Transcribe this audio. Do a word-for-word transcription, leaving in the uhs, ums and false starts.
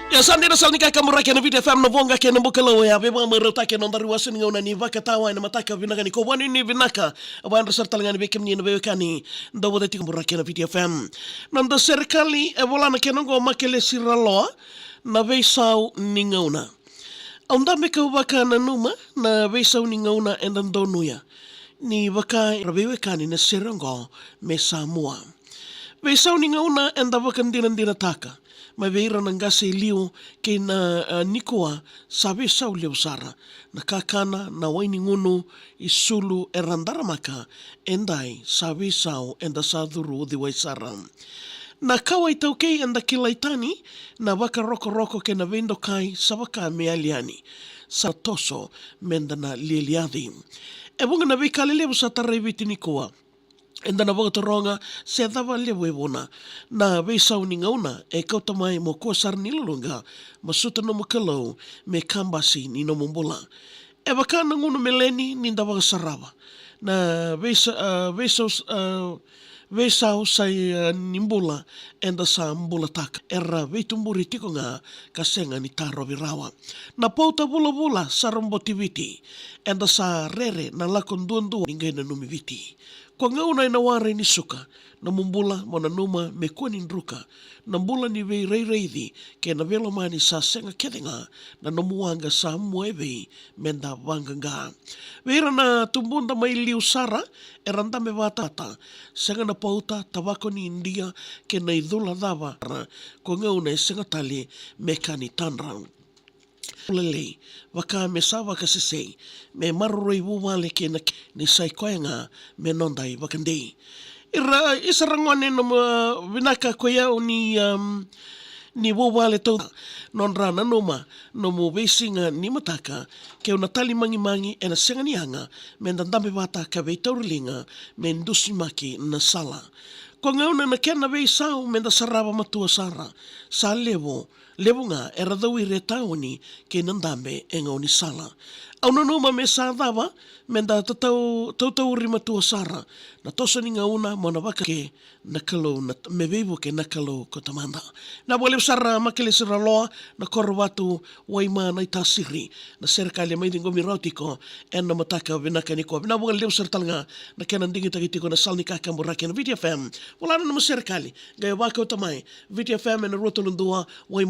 Ia sa dina, sala ni kakaburaki ena Viti F M, na voqa kei na bukalou. Ia veivakamarautaki ena noda ruasi ni gauna ni vakatawa ena mataka vinaka nikua. Vua ni vinaka, vakayadrati sara tale ga yani vei kemuni na veiwekani dau vata tiko, kaburaki ena Viti F M. Noda serekali e vola na kena oqo, Makelesi Raloa, na veisau ni gauna. Au dabe ka'u vakananuma na veisau ni gauna eda donuya, ni vaka era veiwekani na sere oqo me sa mua. Veisau ni gauna eda vakadinadinataka mai vei ira na qase e liu kei na, a, nikua, sa veisau levu sara. Na kakana, na wai ni gunu, isulu era daramaka, edai sa veisau eda sa curu uciwai sara. Na kawa iTaukei eda kilai tani, na vakarokoroko kei na veidokai sa vaka me yali yani. Sa toso meda na lialiaci. E vuqa na veika lelevu sa tarai Viti nikua. Eda na vakataroga se cava levu e vuna. Na veisau ni gauna e kauta mai mo kua sara ni luluqa, masuta nomu Kalou me kabasi ni nomu bula. E vaka na gunu meleni ni da vakasarava. Na veisa-, a, veisau, a, veisau sa, a, ni bula eda sa bulataka. Era veituburi tiko ga ka sega ni tarovi rawa. Na pauta vulavula sa roboti Viti. Eda sa rere na lako duadua ni qai nanumi Viti. Ko gauna ena warai ni suka, nomu bula mo nanuma me kua ni druka. Na bula ni veirairaici kei na veilomani sa sega kece ga, na nomu waqa sa mua e vei meda vaqaqa. Vei ira na tubuda mai liu sara, era dabe vata, sega na pauta, tavako ni Idia kei na icula cava, ko gauna e sega tale me ka ni tadra. Lelei, vaka me sa vakasesei, me maroroi vuvale kei na ke-, ni sa i koya ga me noda ivakadei. Ira, isa ra gone, nomu, a, vinaka ko i au ni, am, ni vuvale tau, nodra nanuma nomu veisiga ni mataka, keu na tali magimagi ena sega ni yaga, meda dabe vata ka veitauriliga, me dusimaki na sala. Ko gauna na kena veisau meda sarava matua sara, sa levu, levu ga era cawiri e tauni kei na dabe e gaunisala. Au nanuma me sa cava, meda tatau-, tautauri matua sara, na toso ni gauna mo na vaka ke na Kalou na, me veivuke na Kalou ko Tamada. Na vakalevu sara Makelesi Raloa, na Korovatu, Waima, Naitasiri, na serekali e mai ciqomi rawa tiko ena mataka vinaka nikua. Vinaka vakalevu sara tale ga na kena digitaki tiko na sala ni kakaburaki ena Viti F M. Vola na nomu serekali, qai vakauta mai, Viti F M ena rua tolu dua, Waima